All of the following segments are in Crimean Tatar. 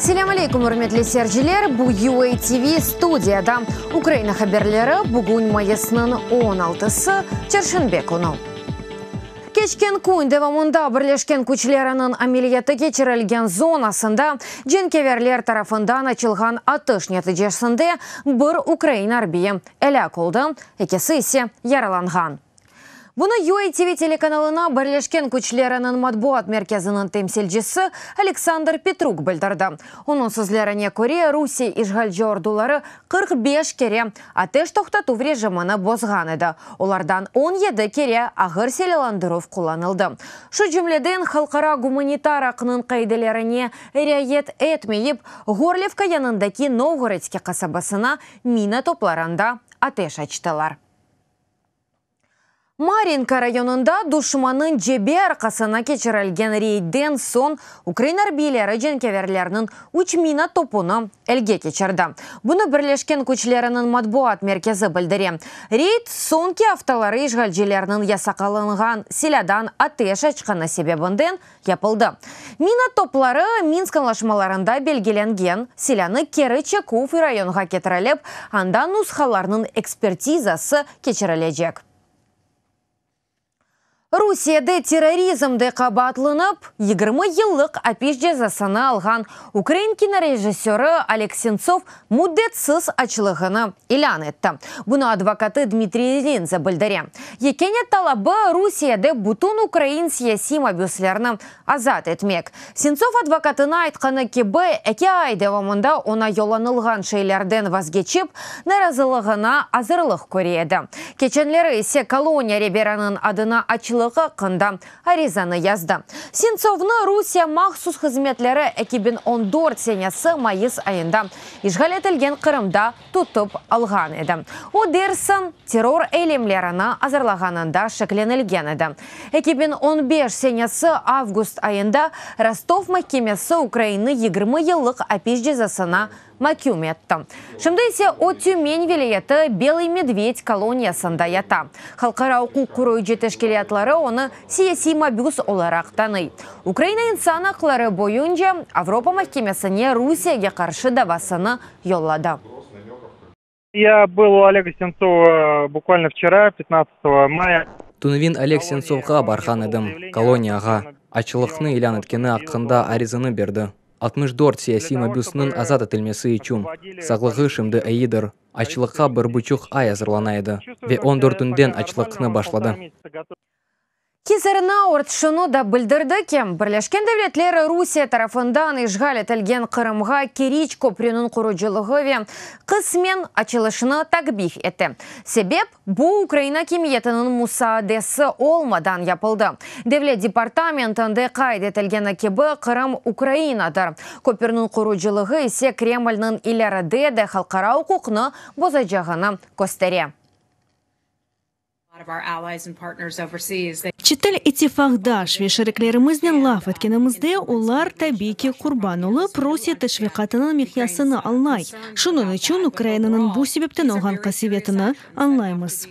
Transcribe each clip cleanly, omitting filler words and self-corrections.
Selâm aleyküm, ürmetli seyirciler! Bu UA TV studiyada Ukraina haberleri, bugün mayısnıñ on altısı, çarşenbe künü. Keçken kün devamında Birleşken küçleriniñ ameliyatı keçirilgen zonasında cenkâverler tarafından açılğan atış neticesinde bir ukrain arbiyi elâk oldı, ekisi ise yaralanğan. Bunı UA TV telekanalına Birleşken küçleriniñ matbuat merkeziniñ temsilcisi Aleksandr Petruk bildirdi. Onıñ sözlerine köre, Rusiye işğalci orduları 45 kere ateş toqtatuv rejimini bozğan edi, olardan 17 kere ağır silâlandıruv qullanıldı. Şu cümleden, halqara gumanitar aqnıñ qaidelerine riayet etmeyip, Gorlivka yanındaki Novgorodske qasabasına mina toplarında ateş açtılar. Maryinka rayonında duşmannıñ cebe arqasına keçirilgen reydden soñ ukrain arbiyleri cenkâverlerniñ üç mina topunı elge keçirdi. Bunı Birleşken küçleriniñ matbuat merkezi bildire. Reyd soñki aftaları işğalcilerniñ yasaqlanğan silâdan ateş açqanı sebebinden yapıldı. Mina topları Minsk añlaşmalarında belgilengen silânı keri çeküv rayonğa ketirilip, anda nushalarnıñ ekspertizası keçirilecek. Rusiyede terrorizmde qabaatlanıp, 20 yıllıq apis cezasını alğan ukrain kinorejissörı Oleg Sentsov müddetsiz açlığını ilân etti. Bunı advokatı Dmitriy Linze bildire. Yekâne talabı, Rusiyede bütün ukrain siyasiy mabüslerni azat etmek. Sentsov advokatına aytqanı kibi, eki ay devamında oña yollanılğan şeylerden vazgeçip, narazılığına azırlıq köre edi. Keçenleri ise koloniya reberiniñ adına açlıq aqqında arizanı yazdı. Sentsovnı Rusiye mahsus hızmetleri 2014 senesi mayıs ayında işğal etilgen Qırımda tutıp alğan edi. O, dersiñ, terror eylemlerini azırlağanında şeklenilgen edi. 2015 senesi avgust ayında Rostov mahkemesi ukrainni 20 yıllıq apis cezasına maküm etti. Şimdi ise o Tümen vilâyeti Belıy Medved koloniyasında yata. Halqara uquq qoruyıcı teşkilâtları onı siyasiy mabüs olaraq tanıy. Ukraina insan aqları boyunca Avropa mahkemesine Rusiyege qarşı davasını yolladı. Я был у Олега Сенцова буквально вчера, 15 мая. Tünevin Oleg Sentsovğa barğan edim, koloniyağa. Açlıqnı ilân etkeni aqqında arizanı berdi. 64 siyasiy mabüsniñ azat etilmesi içün. Sağlığı şimdi eyidir. Açlıqqa bir buçuq ay azırlana edi ve on dörtünden açlıqnı başladı. Heather Nauert şunı da bildirdi ki, Birleşken Devletler Rusiye tarafından işğal etilgen Qırımğa Keriç köprüniñ qurucılığı ve qısmen açılışını takbih etti. Sebep, bu Ukraina akimiyetiniñ musaadesi olmadan yapıldı. Devlet departamentinde qayd etilgeni kibi, Qırım Ukrainadır, köpürniñ qurucılığı ise Kremlniñ ileride de halqara uquqnı bozacağını köstere. Çetel ittifaqdaş ve şeriklerimiznen laf etkenimizde, olar, tabiiy ki, qurban olıp, Rusiye teşviqatınıñ miqyasını añlay. Şunıñ içün Ukrainanıñ bu sebepten olğan qasevetini añlaymız.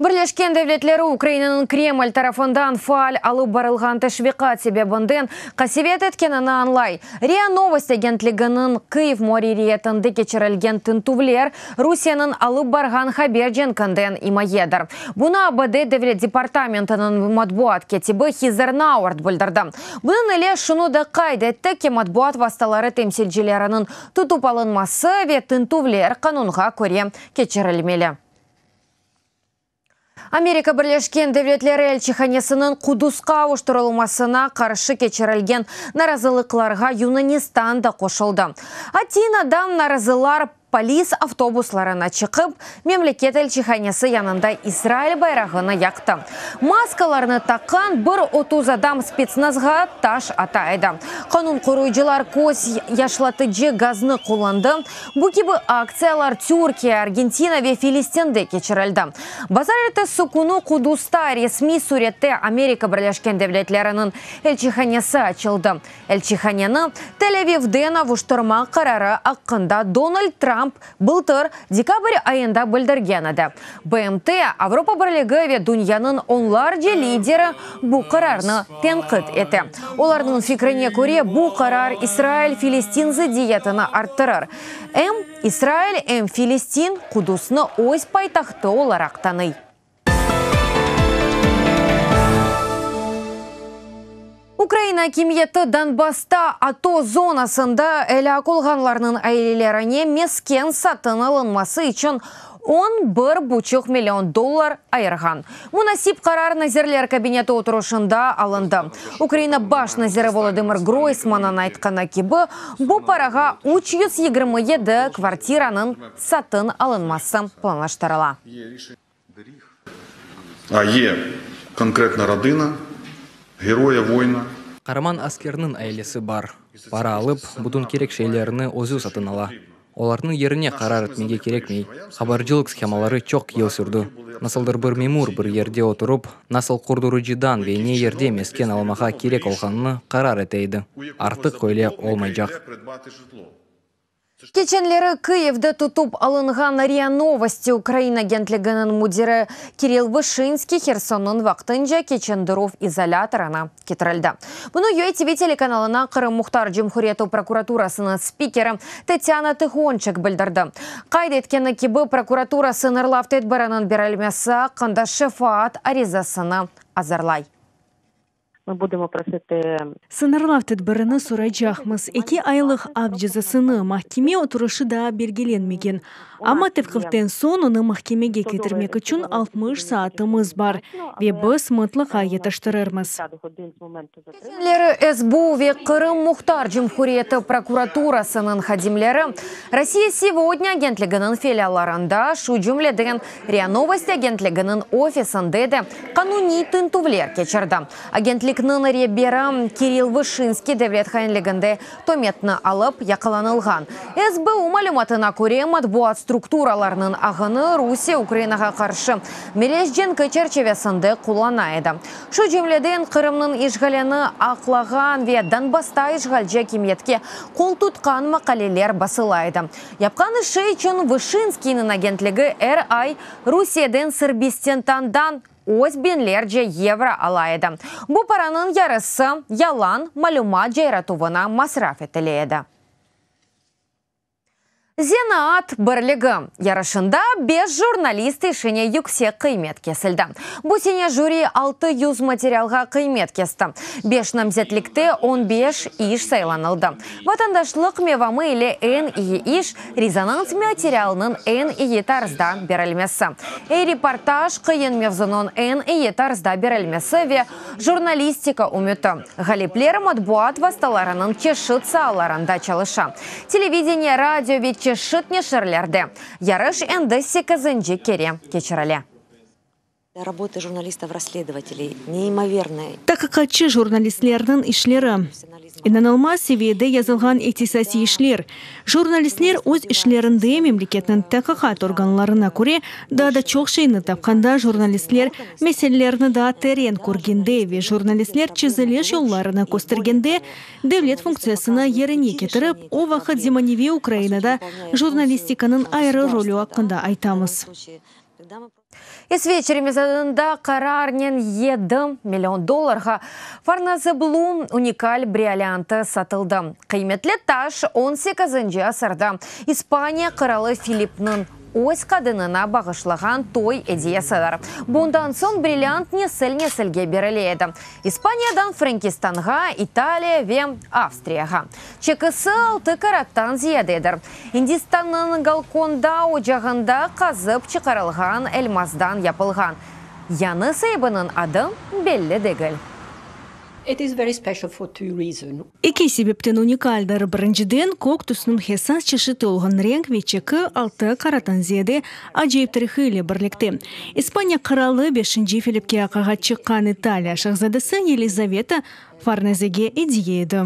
Birleşken Devletleri Ukrainanıñ Kreml tarafından faal alıp barılğan teşviqat sebebinden qasevet etkenini añlay. RIA Novosti agentliginiñ Kıyiv muarririyetinde keçirilgen tintüvler Rusiyeniñ alıp barğan haber cenkinden imayedir. Bunı ABD Devlet departamentiniñ matbuat kâtibi Heather Nauert bildirdi. Bunıñ ile şunı da qayd etti ki, matbuat vastaları temsilcileriniñ tutıp alınması ve tintüvler qanunğa köre keçirilmeli. Amerika Birleşken Devletleri elçihanesiniñ Qudusqa avuştırılmasına qarşı keçirilgen narazılıqlarğa Yunanistan da qoşuldı. Atinada narazılar polis avtobuslarına çıqıp, memleket elçihanesi yanında İsrail bayrağını yaqtı. Maskalarnı taqqan bir 30 adam spetsnazğa taş ata edi. Qanun qoruyıcılar köz yaşlatıcı gaznı qullandı. Bu kibi aktsiyalar Türkiye, Argentina ve Filistinde keçirildi. Bazarertesi künü Qudusta resmiy sürette Amerika Birleşken Devletleriniñ elçihanesi açıldı. Elçihaneni Tel-Avivden avuştırmaq qararı aqqında Donald Trump. Tramp bıltır dekabr ayında bildirgen edi. BMT, Avropa Birligi ve dünyanıñ onlarca lideri bu qararnı tenqit ete. Olarnıñ fikrine köre, bu qarar İsrail-Filistin zıddiyetini arttırır. Em İsrail, em Filistin Qudusnı öz paytahtı olaraq tanıy. Ukraina akimiyeti Donbassta ATO zonasında elâk olğanlarnıñ ailelerine mesken satın alınması içün 11 buçuq million dollar ayırğan. Munasip qarar Nazirler Kabineti oturışında alındı. Ukraina baş naziri Volodımır Groysmannıñ aytqanı kibi, bu parağa 327 kvartiranıñ satın alınması planlaştırıla. A ye konkretna rodına geroya voyna. Qaraman askerniñ ailesi bar. Para alıp, bütün kerek şeylerini özü satın ala. Olarnıñ yerine qarar etmege kerekmey. Qabarcılıq shemaları çoq yıl sürdi. Nasıldır bir memur bir yerde oturıp, nasıl qurdurıcıdan ve ne yerde mesken almağa kerek olğanını qarar ete edi. Artıq öyle olmaycaq. Keçenleri Kıyivde tutıp alınğan RIA Novosti ukrain agentliginiñ müdiri Kirill Vışinskiy Hersonnıñ vaqtınca keçindirüv izolâtorına ketirildi. Bunı UATV telekanalına Qırım Muhtar Cumhuriyeti prokuraturasınıñ spikeri Tatyana Tıhonçik bildirdi. Qayd etkeni kibi, prokuratura sıñırlav tedbiriniñ berilmesi aqqında şefaat arizasını azırlay. Mı budemo prositi. Sıñırlav tedbirini soraycaqmız. Eki aylıq ap cezasını, mahkeme oturışı daa belgilenmegen. Amma tevqiften soñ onı mahkemege ketirmek içün 60 saatimiz bar ve biz mıtlaqa yetiştirirmiz. Keçenleri SBU ve Qırım Muhtar Cumhuriyeti prokuraturasınıñ hadimleri Rossiya segodnâ agentliginiñ filiallarında, şu cümleden RIA Novosti agentliginiñ ofisinde de qanuniy tintüvler keçirdi. Agentlikniñ reberi Kirill Vışinskiy devlet hainliginde tömetni alıp yaqalanılğan. SBU malümatına köre, matbuat strukturalarınıñ ağını Rusiye Ukrainağa qarşı melez cenki çerçivesinde qullana edi. Şu cümleden, Qırımnıñ işğalini aqlağan ve Donbassta işğalci akimiyetke qol tutqan maqaleler basıla edi. Yapqan işi içün Vışinskiyniñ agentligi er ay Rusiyeden Sırbistentandan öz biñlerce yevro ala edi. Bu paranıñ yarısı yalan malümat cayratuvına masraf etile edi. Zenaat birligi yarışında beş jurnalist işine yüksek qıymet kesildi. Bu sene jüri 600 materialğa qıymet kesti. Beş namzetlikte 15 iş saylanıldı. Vatandaşlıq mevamı ile eñ iyi iş, rezonans materialınıñ eñ iyi tarzda berilmesi, e-reportaj qıyın mevzunıñ eñ iyi tarzda berilmesi ve jurnalistika ümüti. Ğalipler matbuat vastalarınıñ çeşit saalarında çalışa, televideniye, radio ve çeşit neşirlerde. Yarış endi sekizinci kere keçirile. Работы jurnalistov-rassledovateley neimovernoy. Taqiqatçı jurnalistlerniñ işleri, inanılmaz seviyede yazılğan ihtisasiy işler. Jurnalistler öz işlerinde memleketniñ taqiqat organlarına köre daa da çoq şeyni tapqanda, jurnalistler meselelerni daa teren körgende ve jurnalistler çeziliş yollarını köstergende, devlet funktsiyasını yerine ketirip, o vaqıt zemaneviy Ukrainada jurnalistikanıñ ayrı rolü aqqında aytamız. İsveç remezanında qararnen 7 million dollarğa Farnese Blue unikal brilliantı satıldı. Qıymetli taş 18 asırda İspaniya qıralı Filipniñ öz qadınına bağışlağan toy ediyesidir. Bundan soñ brilliant nesil nesilge berile edi. İspaniyadan Frenkistanğa, İtaliya ve Avstriyağa. Çekisi 6 karattan ziyadedir. Indistannıñ Golkonda ocağında qazıp çıqarılğan elmazdan yapılğan. Yañı saibiniñ adı belli degil. It is very special for two reasons. Eki sebepten unikaldir. Birinciden, kök tüsniñ esas çeşiti olğan renk ve çeki 6 karattan ziyade acayip tarihı ile birlikte. İspaniya qıralı 5 Filipke aqayğa çıqqan İtaliya şahzadesi Yelizaveta Farnezege ediye edi.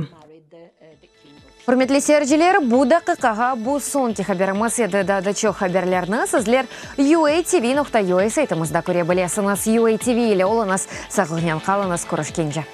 Ürmetli seyirciler, bu daqiqağa bu soñki haberimiz edi. Daa da çoq haberlerni sizler uatv.ua saytımızda köre bilesiñiz. UATV ile oluñız, sağlıqnen qalıñız, körüşkence.